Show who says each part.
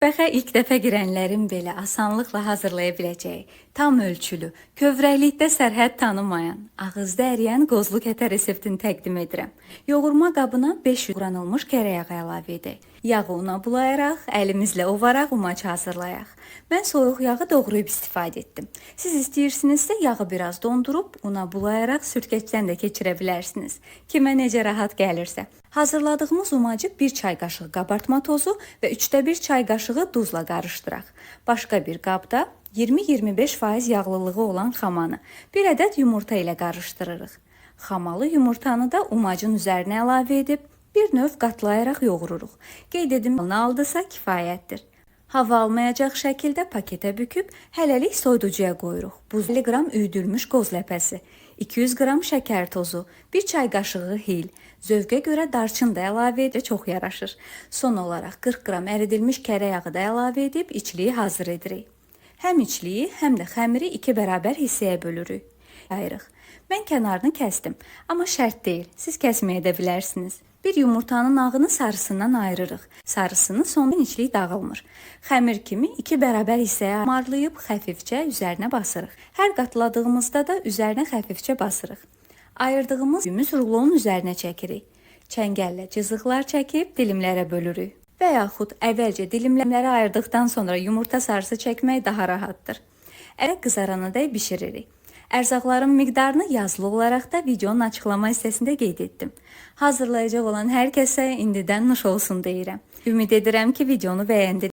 Speaker 1: Mətbəxə ilk dəfə girənlərin belə asanlıqla hazırlaya biləcəyi, tam ölçülü, kövrəklikdə sərhəd tanımayan, ağızda əriyən qozlu kətə reseptini təqdim edirəm. Yoğurma qabına 500 qranılmış kərə yağı əlavə edək. Yağı una bulayaraq, əlimizlə ovaraq umaç hazırlayaq. Mən soyuq yağı doğrayıb istifadə etdim. Siz istəyirsinizsə yağı biraz dondurub una bulayaraq sürtkəcdən də keçirə bilərsiniz. Kimə necə rahat gəlirsə. Hazırladığımız umacı 1 çay qaşığı qabartma tozu və 1/3 çay qaşığı duzla qarışdıraq. Başqa bir qabda 20-25% yağlılığı olan xamanı bir ədəd yumurta ilə qarışdırırıq. Xamalı yumurtanı da umacın üzərinə əlavə edib bir növ qatlayaraq yoğururuq. Qeyd edim, nə aldısa kifayətdir. Hava almayacaq şəkildə paketə büküb hələlik soyuducuya qoyuruq. Buz 50 qram üyüdülmüş qoz ləpəsi, 200 qram şəkər tozu, 1 çay qaşığı hil, zövqə görə darçın da əlavə edə çox yaraşır. Son olaraq 40 qram əridilmiş kərə yağı da əlavə edib içliyi hazır edirik. Həm içliyi, həm də xəmiri 2 bərabər hissəyə bölürük. Ayırıq. Mən kənarını kəsdim, amma şərt deyil. Siz kəsməyə də bilərsiniz. Bir yumurtanın ağını sarısından ayırırıq. Sarısını sondan içlik dağılmır. Xəmir kimi 2 bərabər hissəyə marlayıb xəfifcə üzərinə basırıq. Hər qatladığımızda da üzərinə xəfifcə basırıq. Ayırdığımız yümüz rulonun üzərinə çəkirik. Çəngəllə cızıqlar çəkib dilimlərə bölürük. Və yaxud əvvəlcə dilimlərə ayırdıqdan sonra yumurta sarısı çəkmək daha rahatdır. Ərə qızarana dək bişiririk. Ərzaqların miqdarını yazılı olaraq da videonun açıqlama hissəsində qeyd etdim. Hazırlayacaq olan hər kəsə indidən nuş olsun deyirəm. Ümid edirəm ki, videonu bəyəndiniz.